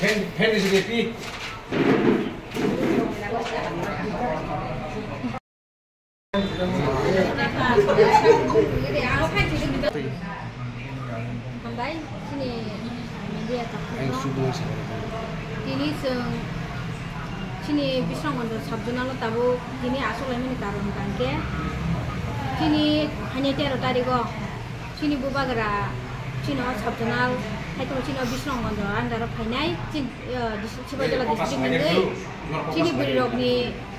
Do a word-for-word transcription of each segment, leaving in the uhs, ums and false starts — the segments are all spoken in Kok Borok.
Fan, fan is ready. Hambai, chini media takhukno. Tini chwng chini Bisramganj sub-zonal o tabuk tini aswk laimani karon hwnkhe chini haini tero tarigo chini bubagra chini o sub-zonal, haikhe chini o Bisramganj under o phainai, chini, eh, dis-, Sipaijala district ni wngwi chini bwrwirokni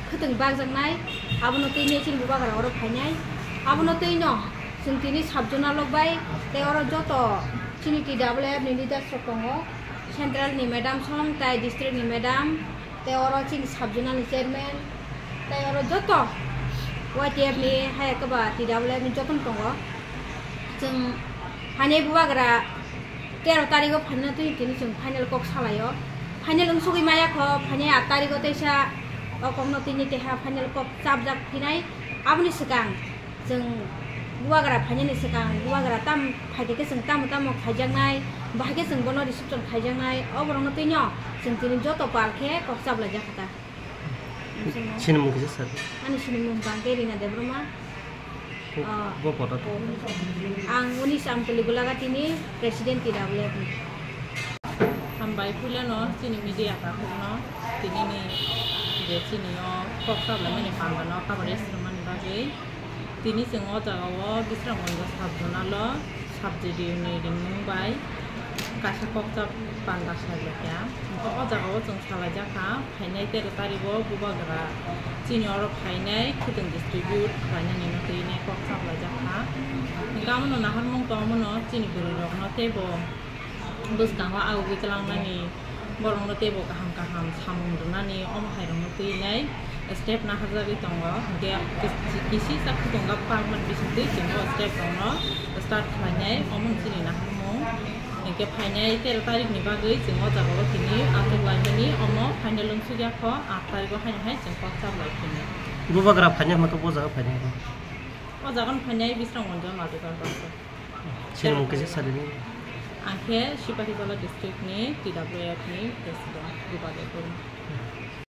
khwtwng bakjaknai, abono twi chini bubagra oro phainai, abono twino chwng tini sub-zonal rok bai tei oro joto chini T W F ni leaders rok tongo, central ni madam song tai district ni madam tei oro chini sub-zonal ni chairman tei oro joto Y T F ni hai khe ba T W F ni jotono tongo. Chwng phainai bubagra tero tarigo phaina twi tini chwng final kok salaio. Final wngsugwi maya kho, phainai aat tarigo teisa o kokno tini keha final kok chapjak phinai. Aboni swkang chwng bubagra phainani swkang bubagra tam phaikhe khe chwng tamo tamo khaijaknai, bahai khe chwng bono reception khaijaknai, o borokno twino chwng tini joto pal khe kok chaplaijak kha ta. Chini mung kisa sadi. Ani chini mung bangke Rina Debbarma. Bo, ah, bo poto. Ang Unis Amtuli Gulagatini President T W F ni. Hambai puilano chini media takhukno tinini je chini o kok sablaimani pandano coverage rwmani bagwi. Tini chwng o jaga o Bisramganj sub-zonal o sub-J D O ni ringmung bai kaisa kokchap panda sailokya. Hwnkhe o jaga o chwng salaijak kha, phainai tero tarigo bubagra chini oro phainai khwtwng distribute khlainani no twi nai kokchap laijak kha. Hwnkhe abono naharmung tongmano chini bwrwi rokno teibo bwskango agugwi twlangnani, borokno teibo kaham kaham samung rwnani omo hai rokno twi nai step naharjagwi tongo. Hwnkhe kis-, kisisa khwtwng gap palmani bisingtwi chwngno step rokno start khlainai, omo chini naharmung. Hwnkhe phainai tero tarikni bagwi chwng o jagao tini achuk laimani, omo final wngsukya kho, aat tarigo haino hai chwng kok chap lai phini. Bubagra phainai hwnba khe bo jaga phainai kho? O jaga no phainai Bisramganj Madhukarpar. Chini mung kisa sadini. Ang khe Sipahijala district ni T W F ni president, Rupa Debbarma.